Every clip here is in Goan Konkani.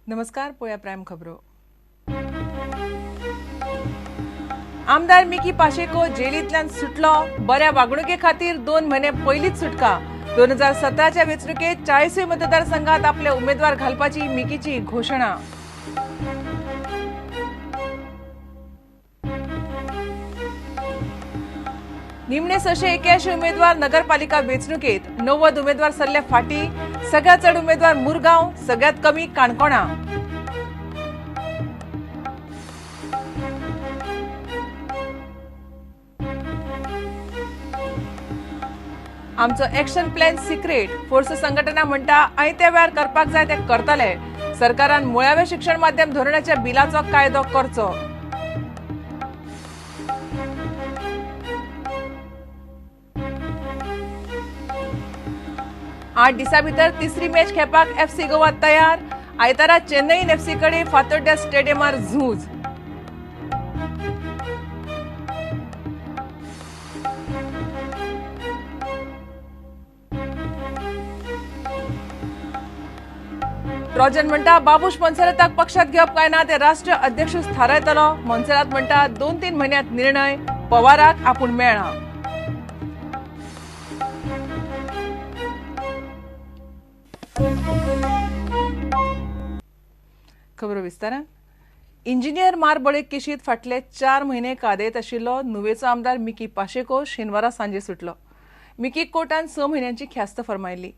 नमस्कार, पोया प्रायम खबरो. आमदार मिकी पाशेको जेलींतल्यान सुटलो. बऱ्या वागणुके खातीर 2 म्हयने पयलींच सुटका. 2017च्या वेंचणुकेत 40 मतदारसंघात आपले उमेदवार घालपाची मिकीची घोशणा. निमणे 681 उमेदवार नगरपालिका वेंचणुकेत. 90 उमेदवार सरले फाटी. सगळ्यात चड उमेदवार मुरगांव, सगळ्यात कमी काणकोणा. आमचो एक्शन प्लॅन सिक्रेट. फोर्स संघटना म्हणटा आयत्या वेळार करपाक जाय ते करतले. सरकारान मुळावे शिक्षण माध्यम धोरणाच्या बिलाचो कायदो करचो. आठ दिसां भितर तिसरी मॅच खेळपाक एफसी गोवा तयार. आयतारा चेन्नईन एफसी कडेन फातोड्ड्या स्टेडियमार झूज. ट्रॉजन म्हणटा बाबूश मोन्सेराताक पक्षात घेवप काय ना ते राष्ट्रीय अध्यक्षूच थारायतलो. मोन्सेरात म्हणटा 2-3 म्हयन्यांत निर्णय. पवाराक आपूण मेळना. खबरो विस्तारान. इंजिनियर मारबडे केशीत फाटले 4 म्हयने कादयेंत आशिल्लो नुवेचो आमदार मिकी पाशेको शेनवारा सांजे सुटलो. मिकी कोर्टान 6 म्हयन्यांची ख्यास्त फर्मायल्ली.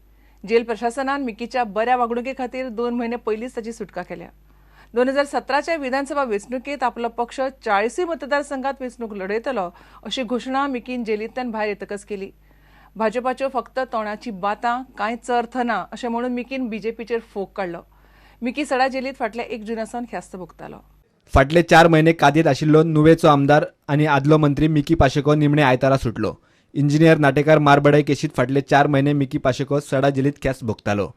जेल प्रशासनान मिकीच्या बऱ्या वागणुके खातीर 2 म्हयने पयलींच ताची सुटका केल्या. 2017च्या विधानसभा वेंचणुकेत आपलो पक्ष 40 मतदारसंघात वेंचणूक लढयतलो अशी घोशणा मिकीन जेलींतल्यान भायर येतकच केली. भाजपाच्यो फक्त तोंडाची बातां, कांयच अर्थ ना अशें म्हणून मिकीन बीजेपीचेर फोग काडलो. मिकी सडा जेलीत फाटल्या 1 जुना सावन ख्यास्त भोगतालो. फाटले 4 म्हयने कादयेंत आशिल्लो नुवेचो आमदार आनी आदलो मंत्री मिकी पाशेको निमणे आयतारा सुटलो. इंजिनियर नाटेकार मारबडाय केशीत फाटले 4 म्हयने मिकी पाशेको सडा जेलीत ख्यास्त भोगतालो.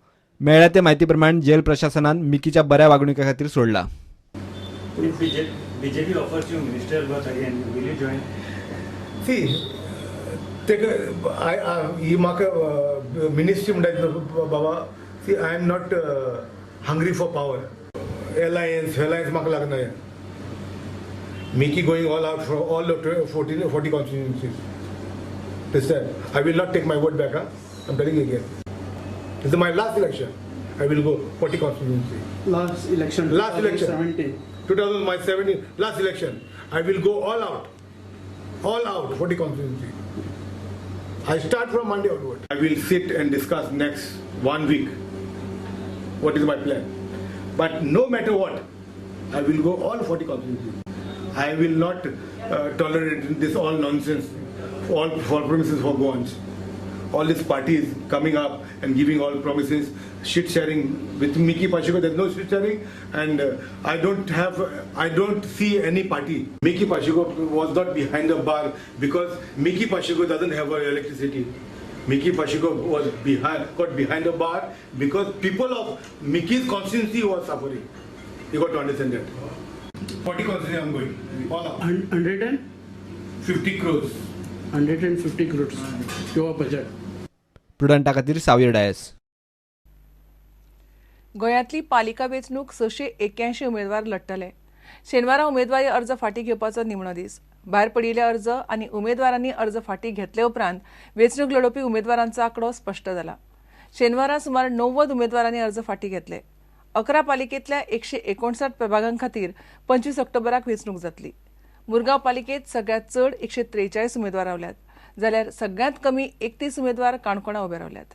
मेळ्ळ्या ते म्हायती प्रमाण जेल प्रशासनान मिकीच्या बऱ्या वागणुके खातीर सोडला. If BJP offers you ministerial berth again, will you join? See, ही म्हाका मिनिस्ट्री म्हणटा बाबा. See, I am not hungry for power. Alliance alliance म्हाका लागना. Mickey going all out for all the 40 constituencies. This time, I will not take my word back. Huh? I'm telling you again. This is my last election. I will go 40 constituency. Last election. Last election. 2017. 2017. Last election. I will go all out. All out 40 constituency. I start from Monday onward. I will sit and discuss next 1 week. What is my plan? But no matter what, I will go all 40 constituencies. I will not tolerate this all nonsense. All for promises for Goans. All these parties coming up and giving all promises, shit sharing with Mickey Pacheco. There's no shit sharing, and I don't see any party. Mickey Pacheco was not behind the bar because Mickey Pacheco doesn't have electricity. Mickey Pacheco was got behind the bar because people of Mickey's constituency was suffering. You got to understand that. 40 constituency I'm going. All out. 150 crores. 150 crores. Your budget. प्रुडंटा खातीर साविर डायस. गोंयांतली पालिका वेंचणूक 681 उमेदवार लढटले. शेनवारा उमेदवारी अर्ज फाटीं घेवपाचो निमणो दीस. भायर पडिल्ले अर्ज आनी उमेदवारांनी अर्ज फाटीं घेतले उपरांत वेंचणूक लढोवपी उमेदवारांचो आंकडो स्पश्ट जाला. शेनवारा सुमार 90 उमेदवारांनी अर्ज फाटीं घेतले. 11 पालिकेंतल्या 159 प्रभागां खातीर 25 ऑक्टोबराक वेंचणूक जातली. मुरगांव पालिकेत सगळ्यात चड 143 उमेदवार रावल्यात, जाल्यार सगळ्यात कमी 31 उमेदवार काणकोणा उबे रावल्यात.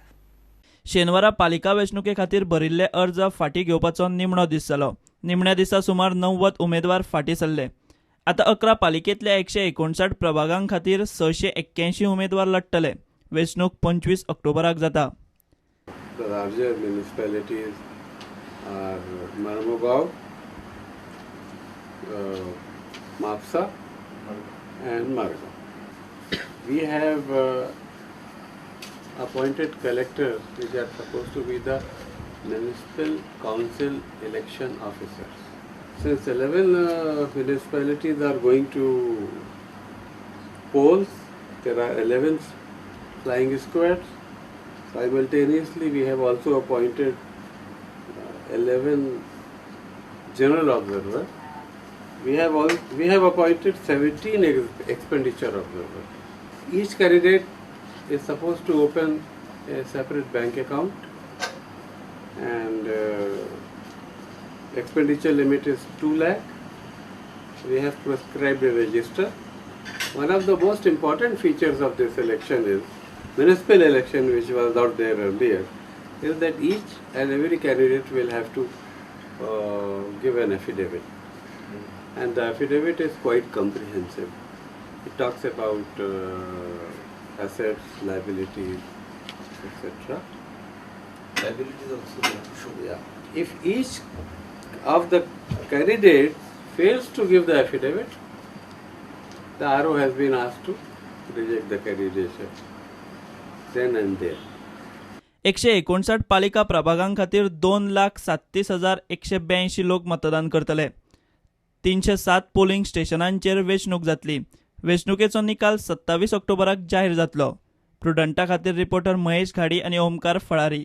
शेनवारा पालिका वेंचणुके खातीर भरिल्ले अर्ज फाटीं घेवपाचो निमणो दीस जालो. निमण्या दिसा सुमार 90 उमेदवार फाटीं सरले. आतां 11 पालिकेंतल्या 159 प्रभागां खातीर 681 उमेदवार लढटले. वेंचणूक 25 ऑक्टोबराक जाता. The larger municipalities are Marmugao, Mapsa and Margao. We have appointed collectors which are supposed to be the municipal council election officers. Since 11 municipalities are going to polls, there are 11 flying squads. Simultaneously, we have also appointed 11 general observers. We have appointed 17 expenditure observers. Each candidate is supposed to open a separate bank account, and expenditure limit is 2 lakh. We have prescribed a register. One of the most important features of this election is municipal election, which was not there earlier, is that each and every candidate will have to give an affidavit. And the affidavit is quite comprehensive. It talks about assets, liabilities, etc. Liabilities also they have to show. Yeah. If each of the candidates fails to give the affidavit, the RO has been asked to reject the candidature then and there. 159 पालिका प्रभागां खातीर 2,37,182 लोक मतदान करतले. 307 पोलिंग स्टेशनांचेर वेंचणूक जातली. वेंचणुकेचो निकाल 27 ऑक्टोबराक जाहीर जातलो. प्रुडंटा खातीर रिपोर्टर महेश घाडी आनी ओमकार फळारी.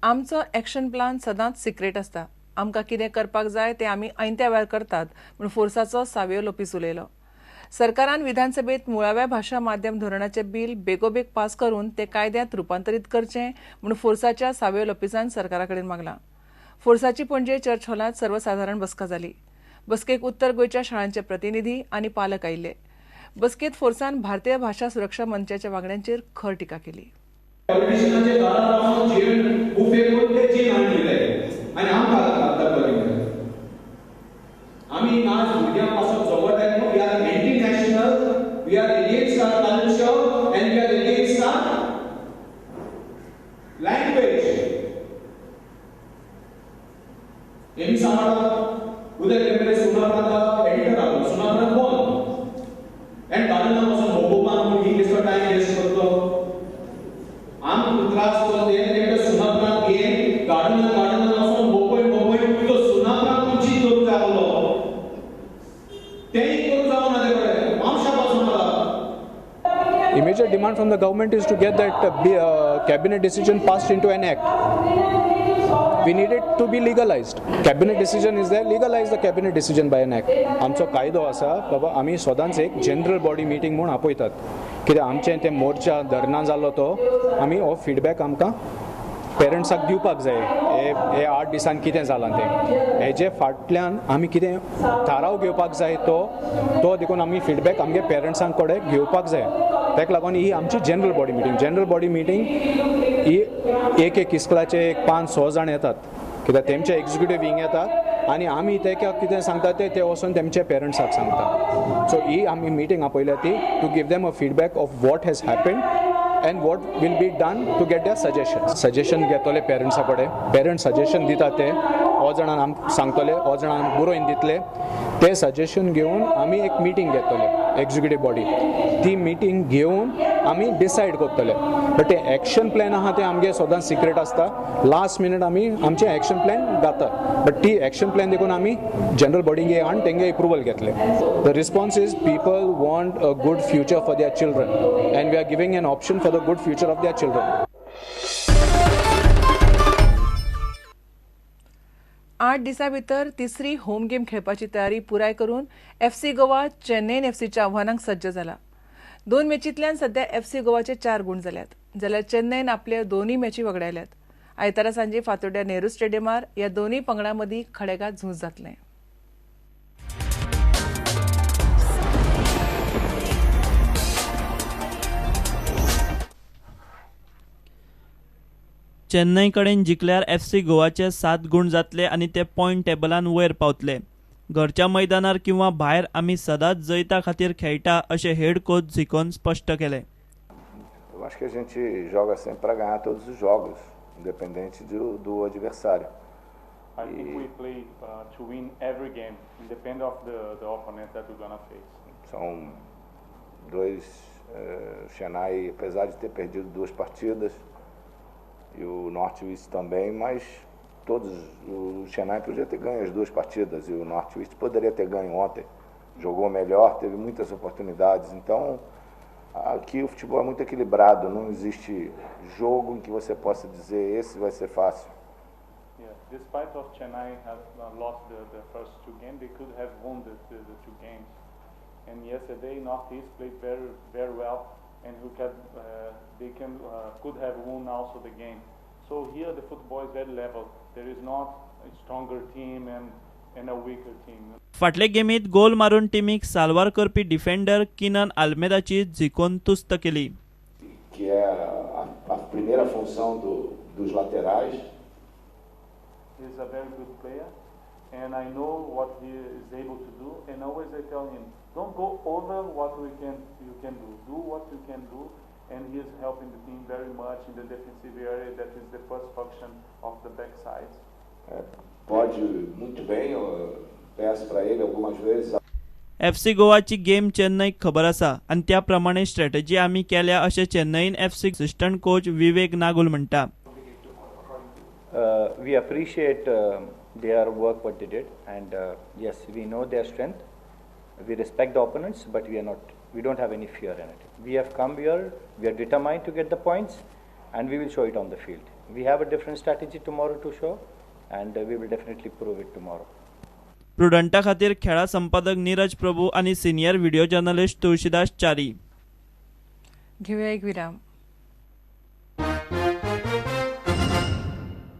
आमचो एक्शन प्लान सदांच सिक्रेट आसता. आमकां कितें करपाक जाय तें आमी ऐनत्या वेळार करतात म्हूण फोर्साचो सावियो लोपीस उलयलो. सरकारान विधानसभेत मुळाव्या भाशा माध्यम धोरणाचें बील बेगोबेग पास करून तें कायद्यांत रुपांतरीत करचें म्हूण फोर्साच्या सावियो लोपीसान सरकारा कडेन मागलां. फोर्साची पणजे चर्च हॉलांत सर्वसाधारण बसका जाली. बसकेक उत्तर गोंयच्या शाळांचे प्रतिनिधी आनी पालक आयिल्ले. बसकेंत फोर्सान भारतीय भाशा सुरक्षा मंचाच्या वांगड्यांचेर खर टिका केली. Immediate demand from the government is to get that cabinet decision passed into an act. We need it to be legalized. Cabinet decision is there, legalize the cabinet decision by an act. आमचो कायदो आसा बाबा, आमी सदांच एक जनरल बॉडी मिटींग म्हूण आपयतात. कित्याक आमचें तें मोर्चा धरना जालो तो आमी हो फिडबॅक आमकां पेरंट्साक दिवपाक जाय. हे 8 दिसान कितें जालां तें हेजे फाटल्यान आमी कितें थाराव घेवपाक जाय तो तो देखून आमी फिडबॅक आमगे पेरंट्सां कडेन घेवपाक जाय. ताका लागून ही आमची general body meeting. General body meeting ही एक एक इस्कुलाचे एक 5-6 जाण येतात, कित्याक तेमचे एक्झिक्युटीव विंग येतात आनी आमी तेका कितें सांगता ते वचून तेमच्या पेरंट्साक सांगता. सो ही आमी मिटींग आपयल्या ती to give them a feedback of what has happened and what will be done to get their suggestion. Suggestion घेतले पेरंट्सा कडेन, पेरंट्स सजेशन दिता ते हो जाणान आमकां सांगतले, हो जाणान बरोवन दितले. ते सजेशन घेवन आमी एक मिटींग घेतले एक्झिक्युटीव बॉडी. ती मिटींग घेवन आमी डिसायड करतले. बट ते एक्शन प्लॅन आहा ते आमगे सदांच सिक्रेट आसता. लास्ट मिनट आमी आमचे एक्शन प्लॅन घातात. बट ती एक्शन प्लॅन देखून आमी जनरल बॉडींगे हाडून तेंगे एप्रुवल घेतले. The response is people want a good future for their children and we are giving an option for the good future of their children. 8 दिसां भितर तिसरी होम गेम खेळपाची तयारी पुराय करून एफसी गोवा चेन्नईन एफसीच्या आव्हानांक सज्ज जाला. 2 मॅचींतल्यान सध्या एफसी गोवाचे 4 गूण जाल्यात, जाल्यार चेन्नईन आपले दोनूय मॅची वगडायल्यात. आयतारा सांजे फातोड्ड्या नेहरू स्टेडियमार ह्या दोनूय पंगडां मदीं खडेगांठ झूज जातलें. चेन्नई कडेन जिखल्यार एफसी गोवाचे 7 गूण जातले आनी ते पॉयंट टेबलान वयर पावतले. घरच्या मैदानार किंवा भायर आमी सदांच जैता खातीर खेळटा अशें हेड कोच झिकोन स्पश्ट केलें. Eu acho que a gente joga sempre para ganhar todos os jogos, independente do adversário. I think we play to win every game, independent of the opponent that we're gonna face. São dois, o Chennai, apesar de ter perdido 2 partidas, e o Northwest também, mas todos, o Chennai podia ter ganho as 2 partidas e o Northwest poderia ter ganho ontem. Jogou melhor, teve muitas oportunidades. Então, aqui o futebol é muito equilibrado, não existe jogo em que você possa dizer esse vai ser fácil. Yeah, Despite of Chennai have lost the first two games, they could have won the two games. And yesterday, Northeast played very, very well, and who can, they can could have won also the game. So here the football is very level. There is not a stronger team and a weaker team. फाटले गेमीत गोल मारून टिमीक साल्वार करपी डिफेंडर किनन आल्मेदाची झिकोन तुस्त केली. Que é a primeira função dos laterais. He's a very good player, and I know what he is able to do. And always I tell him, don't go over what you can do. Do what you can do. And he is helping the team very much in the defensive area. That is the first function of the backsides. Pode muito bem, eu peço para ele algumas vezes. FC गोवाची गेम चेन्नईक खबर आसा आनी त्या प्रमाणे स्ट्रॅटजी आमी केल्या अशें चेन्नईन एफसी असिस्टंट कोच विवेक नागुल म्हणटा. We appreciate their work, what they did, and yes, we know their strength. We respect the opponents, but we are not. We don't have any fear in it. We have come here. We are determined to get the points, and we will show it on the field. We have a different strategy tomorrow to show, and we will definitely prove it tomorrow. प्रुडंटा खातीर खेळा संपादक नीरज प्रभू आनी senior video journalist Tulsidas Chari. घेऊया एक विराम.